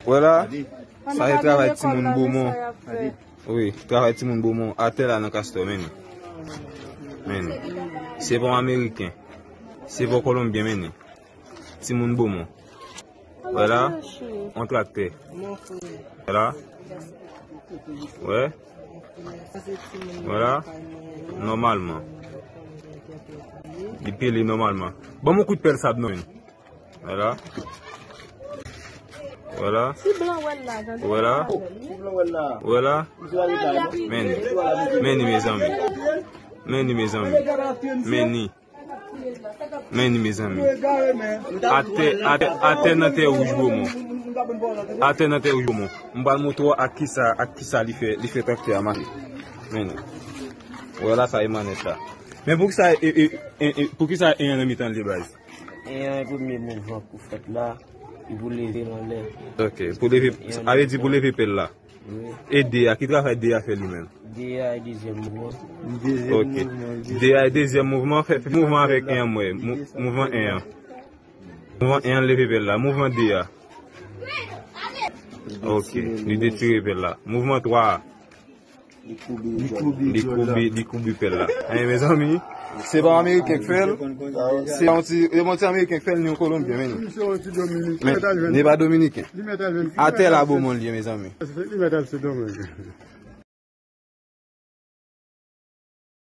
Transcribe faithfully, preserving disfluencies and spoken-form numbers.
Wè la, sa se travay timoun Bomon. Wi, travay timoun Bomon atè la nan Kastò, men ni. Men ni. Se pa yon Ameriken. Se pa yon Kolonbyen, men ni. Timoun Bomon. Wè la, yon traktè. Wè la. Wè. Wè la. Nòmalman. Li pele nòmalman. Ban m yon kout pèl sab non. Wè la. Wè la. Wè la. Wè la. Men ni. Men ni, mezanmi. Men ni, mezanmi. Men ni. Men ni, mezanmi. Atè, atè, atè nan tè wouj Bomon. Atè nan tè wouj Bomon. M pral montre w ak kisa, ak kisa li fè, li fè traktè a mache. Men ni. Wè la, sa e manèt la. Men poukisa, e, e, e, e, poukisa e an nan mitan li, baz? E an e premye mouvman pou fèt la, li pou leve l anlè. Ok, pou leve, sa vle di pou leve pèl la. Wi. E de a, ki travay de a fè li menm? De a e dezyèm mouvman. Ok. De a e dezyèm mouvman, fè, fè mouvman avèk en an, m wè. Mou-, mouvman en an. Mouvman en an leve pèl la. Mouvman de a. Ok, li detire pèl la. Mouvman twa a. Li koube, li koube pèl la. Hey, mezanmi, se pa Ameriken k fè l. Se yon ti, e yon ti Ameriken k fè l, ni yon Kolonbyen, men. Men, li pa Dominiken. Atè la Bomon li ye, mezanmi. Li mèt al sou Dominiken.